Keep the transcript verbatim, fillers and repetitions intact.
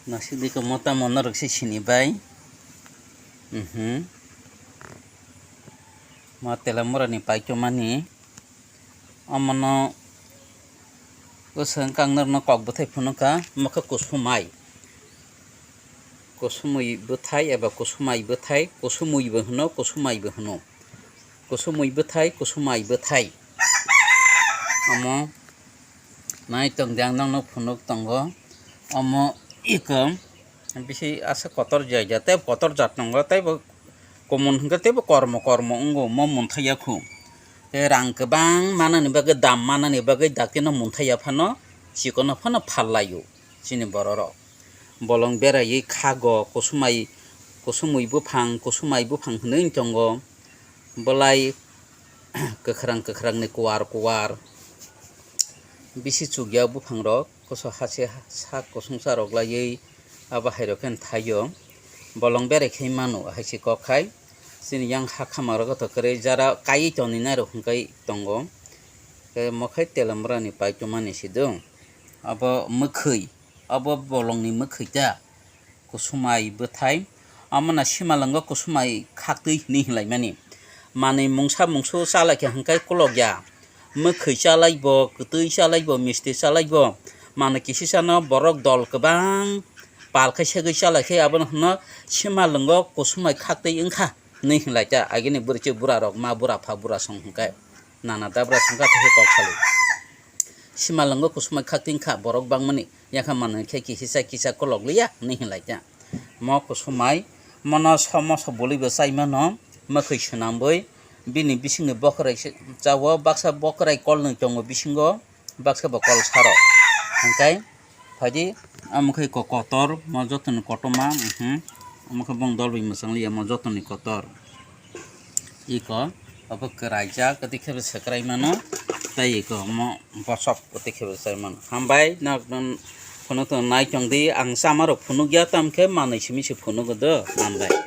Naisik diko mo tamo norok se sini bai. Mhm. Mo telamura ni paito mani. Omono bwswng kang norno kok bwthai phunukha, mokhe kusumai. Kusumui bwthai eba kusumai bwthai, kusumui bo hwno, kusumai bo hwno. Kusumui bwthai, kusumai bwthai. Omo nai tong di ang nokno phunuk tongo. Omo iko bisi asa kotor jai ja, tei kotor jat tongo, tei bo komon hwnkhe tei bo kormo kormo wngo, mo munthai ya khu. Tei rang kwbang manani bagwi, dam manani bagwi dakti no munthai ya phano, chikon no phano phal lai o chini borok rok. Bolong beraiwi khago, kusumai, kusumui buphang, kusumai buphang hwnwi tongo. Bolai kwkhrang kwkhrang ni kuar kuar bisi chukya buphang rok, koso hase sak kusungsa rok laiwi abo hai rok khe thaio. Bolong berai khai mano hai se kok khai, chini yang ha khama rok to kwrwi jara kaiwi toni nai rok hwnkhe tongo. Tei mo khai telamura ni paito mani si do, abo mwkhwi, abo bolong ni mwkhwi ta. Kusumai bwthai, omo no simalwngo kusumai khaktwi hwnwi hinlaimani. Manwi mungsa mungsu chalaikha hwnkhe kolokya. Mwkhwi chalaibo, kwtwi chalaibo, misti chalaibo, manwi kisisano borok dol kwbang palkhai segwi chalaikhe, abono hwno simalwngo kusumai khaktwi wngkha hwnwi hinlaikha. Agini bwrwichwk burarok, ma bura pha bura song hwnkhe nana dabra songkha thikhe kok salwi. Simalwngo kusumai khaktwi wngkha borok bangmani. Yakha manwi khe kisa kisa kolok liya hwnwi hinlaikha. Mo kusumai, mono somo so bwlwi bo chai mano, mwkhwi swnambwi, bini bisingni bokhorok se chao, baksa bokhorok kolnwi tongo bisingo, baksa bo kol saro. Hwnkhe phaidi, omo khe ko-, kotor, mo jotoni kotorma, mhm, omo khe bong dolbwi mwchang liya, mo jotoni kotor. Iko, obo kwraijak, tei khe bo swkrai mano, tei iko omo bosok, tei khe bo sai mano. Hambai, nok, nok, phunuk tong nai tong di, ang chama rok phunuk ya, tam khe manwi simi se phunugo do, hambai.